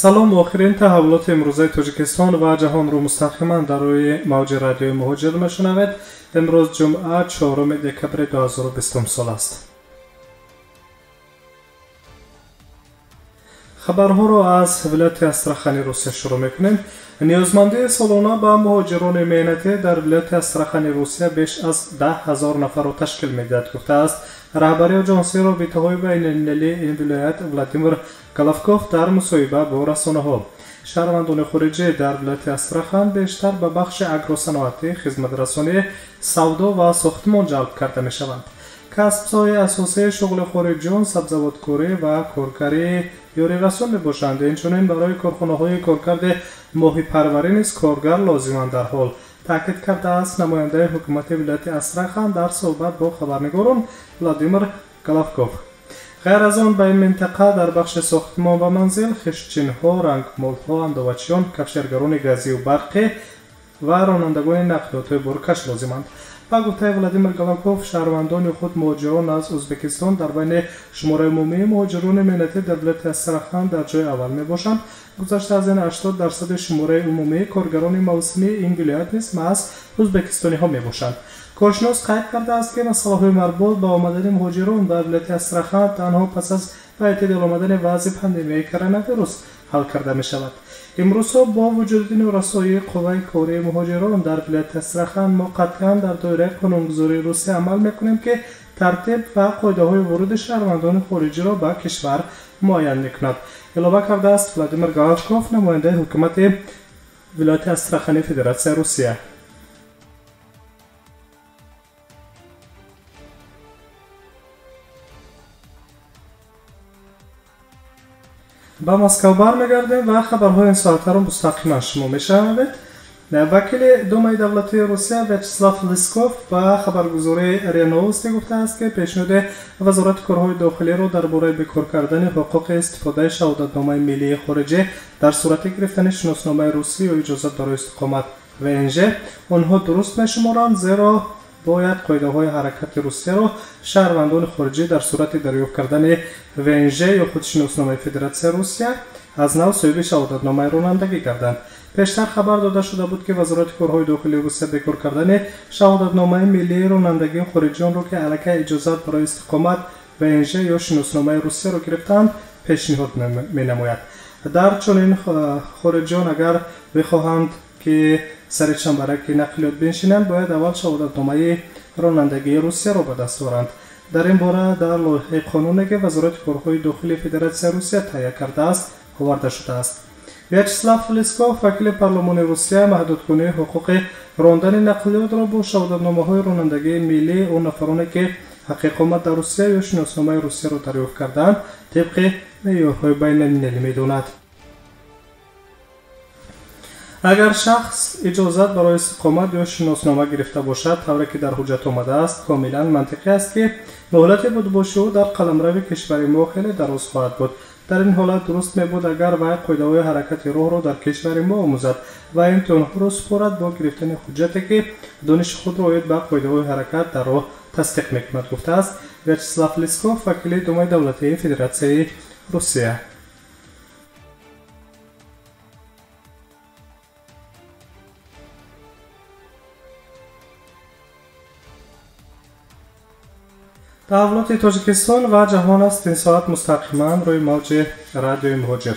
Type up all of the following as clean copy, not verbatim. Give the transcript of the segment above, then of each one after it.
Салом, охирин таҳаввулоти имрӯзаи Тоҷикистон ва ҷаҳонро мустақиман дар рӯи мавҷи радиои Муҳоҷир мешунавед. Имрӯз ҷумъа, 4 декабри 2020 сол аст. Хабарҳоро аз вилояти Астрахани Русия шурӯъ мекунем. Ниёзмандии солона ба муҳоҷирони меҳнатӣ дар вилояти Астрахани Русия беш аз 10 ҳазор нафарро ташкил медиҳад, гуфтааст раҳбари оҷонсии робитаҳои байналмилалии ин вилоят Владимир Головков дар мусоҳиба бо расонаҳо. Шаҳрвандони хориҷӣ дар вилояти Астрахан бештар ба бахши агросаноатӣ, хизматрасонӣ, савдо ва сохтмон ҷалб карда мешаванд. Касбҳои асосии шуғли хориҷиён сабзавоткорӣ ва коргарии ёрирасон мебошанд. Инчунин барои корхонаҳои коркарди моҳипарварӣ низ коргар лозиманд дар ҳол, таъкид кардааст намояндаи ҳукумати вилояти Астрахан дар суҳбат бо хабарнигорон Владимир Головков. Ғайр аз он, ба ин минтақа дар бахши сохтмон ва манзил хиштчинҳо, рангмолҳо, андовачиён, кафшергарони газию барқӣ ва ронандагони нақлиётҳои боркаш лозиманд. Ба гуфтаи Владимир Головков, шаҳрвандони худ муҳоҷирон аз Ӯзбекистон дар байни шумораи умумии муҳоҷирони меҳнатӣ дар вилояти Астрахан дар ҷои аввал мебошанд. Гузашта аз ин, 80% шумораи умумии коргарони мавсимии ин вилоят низ маҳз ӯзбекистониҳо мебошанд. Коршинос қайд кардааст, ки масъалаҳои марбут ба омадани муҳоҷирон ба вилояти Астрахан танҳо пас аз ба эътидол омадани вазъи пандемияи коронавирус ҳал карда мешавад. Имрӯзҳо бо вуҷуди норасоии қувваи кории муҳоҷирон дар вилояти Астрахан мо қатъиян дар доираи қонунгузории Русия амал мекунем, ки тартиб ва қоидаҳои вуруди шаҳрвандони хориҷиро ба кишвар муайян мекунад, илова кардааст Владимир Головков, намояндаи ҳукумати вилояти Астрахани Федератсияи Русия. Ба Москав бармегардем ва хабарҳои ин соатаро мустақиман шумо мешунавед. Вакили Думаи давлатии Русия Вячеслав Лисков ба хабаргузории РИА Новости гуфтааст, ки пешниҳоди Вазорати корҳои дохилиро дар бораи бекор кардани ҳуқуқи истифодаи шаҳодатномаи миллии хориҷӣ дар сурати гирифтани шиносномаи русӣ ё иҷозат барои истиқомат ВНЖ онҳо дуруст мешуморанд, зеро бояд қоидаҳои ҳаракати Русияро шаҳрвандони хориҷӣ дар сурати дарёфт кардани ВНЖ ё худ шиносномаи Федератсияи Русия аз нав соҳиби шаҳодатномаи ронандагӣ гарданд. Пештар хабар дода шуда буд, ки Вазорати корҳои дохилии Русия бекор кардани шаҳодатномаи миллии ронандагии хориҷиёнро, ки аллакай иҷозат барои истиқомат ВНЖ ё шиносномаи Русияро гирифтаанд, пешниҳод менамояд. Дар чунин хориҷиён агар бихоҳанд, ки сари чамбараки нақлиёт биншинанд, бояд аввал шаҳодатномаи ронандагии Русияро ба даст оранд. Дар ин бора дар лоиҳаи қонуне, ки Вазорати корҳои дохилии Федератсияи Русия таҳия кардааст, оварда шудааст. Вячеслав Лисков, вакили парлумони Русия, маҳдудкунии ҳуқуқи рондани нақлиётро бо шаҳодатномаҳои ронандагии миллии он нафароне, ки ҳаққи иқомат дар Русия ё шиносномаи Русияро дарёфт кардаанд, тибқи меъёрҳои байналмилалӣ медонад. Агар шахс иҷозат барои истиқомат ё шиноснома гирифта бошад, тавре ки дар ҳуҷҷат омадааст, комилан мантиқӣ аст, ки муҳлати будубоши ӯ дар қаламрави кишвари мо хеле дароз хоҳад буд. Дар ин ҳолат дуруст мебуд, агар вай қоидаҳои ҳаракати роҳро дар кишвари мо омӯзад ва имтиҳонҳоро супорад бо гирифтани ҳуҷҷате, ки дониши худро оид ба қоидаҳои ҳаракат дар роҳ тасдиқ мекунад, гуфтааст Вячеслав Лисков, вакили Думаи давлатии Федератсияи Русия. Таҳаввулоти Тоҷикистон ва ҷаҳон аст ин соат мустақиман рӯи мавҷи радиои Муҳоҷир.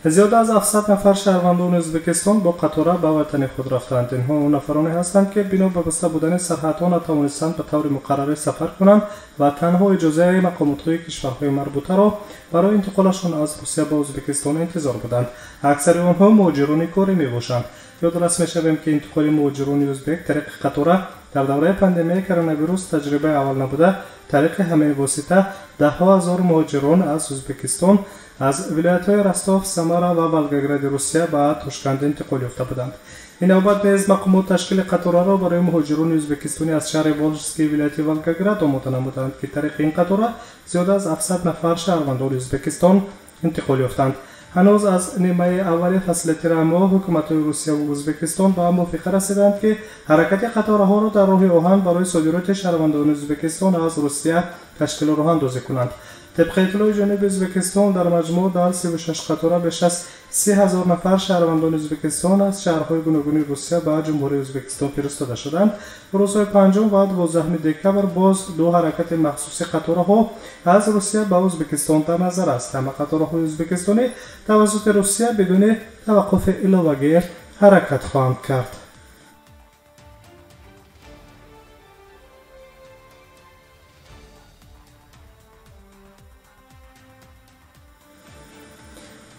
Зиёда аз 700 нафар шаҳрвандони Ӯзбекистон бо қатора ба ватани худ рафтанд. Инҳо он нафароне ҳастанд, ки бино ба баста будани сарҳадҳо натавонистанд ба таври муқаррарӣ сафар кунанд ва танҳо иҷозаи мақомотҳои кишварҳои марбутаро барои интиқолашон аз Русия ба Ӯзбекистон интизор буданд. Аксари онҳо муҳоҷирони корӣ мебошанд. Ёдрас мешавем, ки интиқоли муҳоҷирони ӯзбек тариқи қатора дар давраи пандемияи коронавирус таҷрибаи аввал набуда, тариқи ҳамин восита даҳҳо ҳазор муҳоҷирон аз Ӯзбекистон аз вилоятҳои Ростов, Самара ва Волгогради Русия ба Тошканд интиқол ёфта буданд. Ин навбат низ мақомот ташкили қатораро барои муҳоҷирони ӯзбекистонӣ аз шаҳри Волжский вилояти Волгоград омода намуданд, ки тариқи ин қатора зиёда аз 700 нафар шаҳрвандони Ӯзбекистон интиқол ёфтанд. Ҳанӯз аз нимаи аввали фасли тирамоҳ ҳукуматҳои Русия ва Ӯзбекистон ба мувофиқа расиданд, ки ҳаракати қатораҳоро дар роҳи оҳан барои содироти шаҳрвандони Ӯзбекистон аз Русия ташкилу роҳандозӣ кунанд. Тибқи иттилои ҷониби Ӯзбекистон, дар маҷмӯъ дар 36 қатора беш аз 30 ҳазор нафар шаҳрвандони Ӯзбекистон аз шаҳрҳои гуногуни Русия ба Ҷумҳурии Ӯзбекистон фиристода шуданд. Рӯзҳои 5 ва 12 декабр боз ду ҳаракати махсуси қатораҳо аз Русия ба Ӯзбекистон дар назар аст. Ҳама қатораҳои ӯзбекистонӣ тавассути Русия бидуни таваққуфи иловагӣ ҳаракат хоҳанд кард.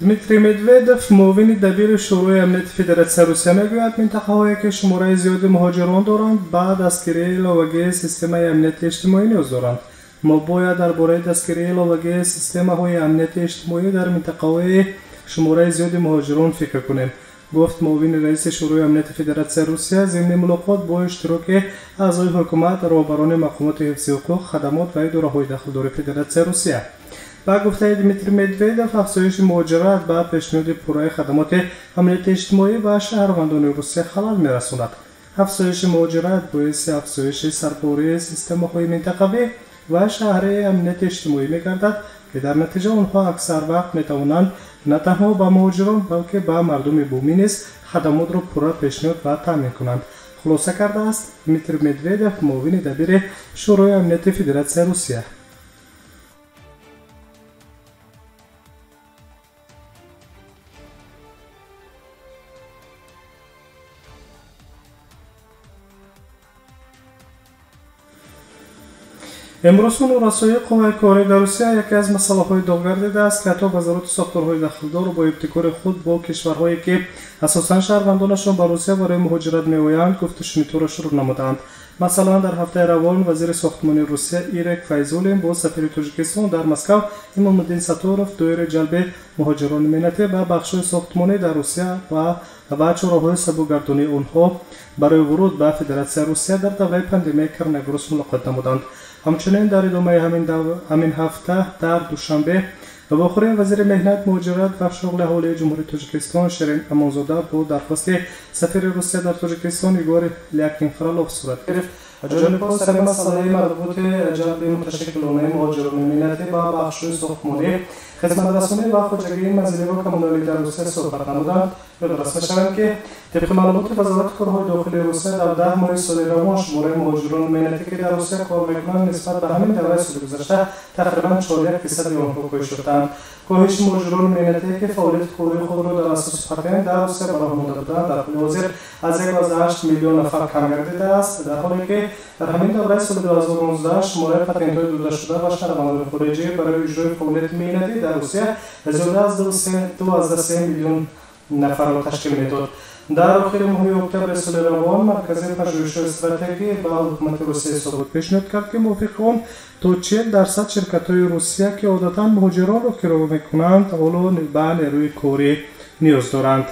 Дмитрий Медведев, муовини дабири Шӯрои амнияти Федератсияи Русия, мегӯяд, минтақаҳое ки шумораи зиёди муҳоҷирон доранд, ба дастгирии иловагии системаи амнияти иҷтимоӣ ниёз доранд. Мо бояд дар бораи дастгирии иловагии системаҳои амнияти иҷтимоӣ дар минтақаҳои шумораи зиёди муҳоҷирон фикр кунем, гуфт муовини раиси Шӯрои амнияти Федератсияи Русия зимни мулоқот бо иштироки аъзои ҳукумат, роҳбарони мақомоти ҳифзи ҳуқуқ, хадамот ва идораҳои дахлдори Федератсияи Русия. Ба гуфтаи Дмитрий Медведев, афзоиши муҳоҷират ба пешниҳоди пурраи хадамоти амнияти иҷтимоӣ ба шаҳрвандони Русия халал мерасонад. Афзоиши муҳоҷират боиси афзоиши сарпории системаҳои минтақавӣ ва шаҳрии амнияти иҷтимоӣ мегардад, ки дар натиҷа онҳо аксар вақт метавонанд на танҳо ба муҳоҷирон, балки ба мардуми бумӣ низ хадамотро пурра пешниҳод ва таъмин кунанд, хулоса кардааст Дмитрий Медведев, муовини дабири Шӯрои амнияти Федератсияи Русия. Имрӯз норасоии қувваи корӣ дар Русия яке аз масъалаҳои доғ гардидааст, ки ҳатто вазорати сохторҳои дахлдор бо ибтикори худ бо кишварҳое ки асосан шаҳрвандонашон ба Русия барои муҳоҷират меоянд, гуфтушунидҳоро шурӯъ намудаанд. Масалан, дар ҳафтаи равон вазири сохтмонии Русия Ирек Файзуллин бо сафири Тоҷикистон дар Москав Имомуддин Сатторов доираи ҷалби муҳоҷирони меҳнатӣ ба бахшҳои сохтмонӣ дар Русия ва чораҳои сабукгардонии онҳо барои вуруд ба Федератсияи Русия дар давраи пандемияи коронавирус мулоқот намуданд. Ҳамчунин дар идомаи ҳамин ҳафта дар Душанбе вохӯрии вазири меҳнат, муҳоҷират ва шуғли аҳолии Ҷумҳурии Тоҷикистон Ширин Амонзода бо дархости сафири Русия дар Тоҷикистон Егор Лякин-Фролов сурат гирифт. Ҷонибҳо сари масъалаи марбути ҷалби муташаккилонаи муҳоҷирони меҳнатӣ ба бахшҳои сохтмонӣ, хизматрасонӣ ва хоҷагии манзилӣ ва коммуналӣ дар Русия суҳбат намуданд. Ёдрас мешаванд, ки тибқи маълумоти Вазорати корҳои дохилии Русия дар 10 моҳи соли равон шумораи муҳоҷирони меҳнатӣ, ки дар Русия кор мекунанд, нисбат ба ҳамин давраи соли гузашта тақрибан 41% онҳо коҳиш ёфтаанд. Коҳиши муҳоҷирони меҳнатие, ки фаъолияти кории худро дар асоси патент дар Русия ба роҳ монда буданд, дар ҳоли ҳозир аз 1,8 миллион нафар кам гардидааст, дар ҳоле ки дар ҳамин давраи соли 2019 шумораи патентҳои додашуда ба шаҳрвандони хориҷӣ барои иҷрои фаъолияти меҳнатӣ дар Русия зиёда аз 2,3 миллион нафарро ташкил медод. Дар охири моҳи октябри соли равон Маркази пажӯҳишҳои стратегӣ ба ҳукумати Русия ҳисобот пешниҳод кард, ки мувофиқи он то 40% ширкатҳои Русия, ки одатан муҳоҷиронро киро мекунанд, ҳоло ба нерӯи корӣ ниёз доранд.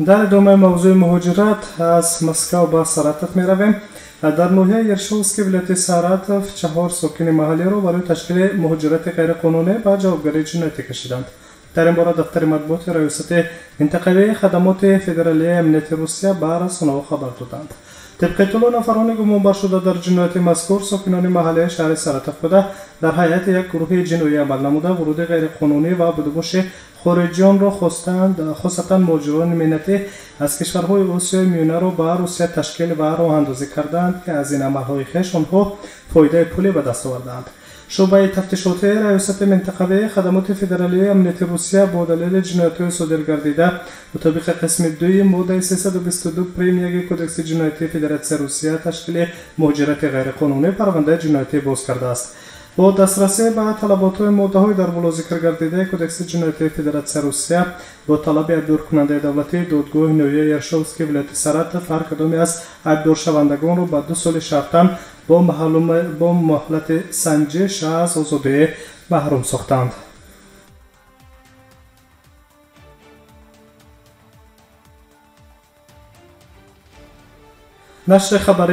Дар идомаи мавзӯи муҳоҷират аз Москав ба Саратов меравем. Дар ноҳияи Ершовски вилояти Саратов 4 сокини маҳаллиро барои ташкили муҳоҷирати ғайриқонунӣ ба ҷавобгарии ҷиноятӣ кашиданд. Дар ин бора дафтари матбуоти Раёсати минтақавии хадамоти федералии амнияти Русия ба расонаҳо хабар доданд. Тибқи иттилоъ, нафарони гумонбаршуда дар ҷинояти мазкур сокинони маҳаллии шаҳри Саратов буда, дар ҳайати як гурӯҳи ҷиноӣ амал намуда, вуруди ғайриқонунӣ ва будубоши хориҷиёнро, хосатан муҳоҷирони меҳнатӣ аз кишварҳои Осиёи Миёнаро ба Русия ташкил ва роҳандозӣ карданд, ки аз ин амалҳои хеш онҳо фоидаи пулӣ ба даст овардаанд. Шӯъбаи тафтишотии Раёсати минтақавии хадамоти федералии амнияти Русия бо далели ҷиноятҳои содир гардида мутобиқи қисми 2 моддаи 322 прим 1 Кодекси ҷиноятии Федератсияи Русия ташкили муҳоҷирати ғайриқонунӣ парвандаи ҷиноятӣ боз кардааст. Бо дастрасӣ ба талаботҳои моддаҳои дар боло зикр гардидаи Кодекси ҷиноятии Федератсияи Русия бо талаби айбдоркунандаи давлатии додгоҳи ноҳияи Ершовски вилояти Саратов ҳар кадоме аз айбдоршавандагонро ба 2 соли шартан бо муҳлати санҷиш аз озодӣ маҳрум сохтанд. Нашри хабари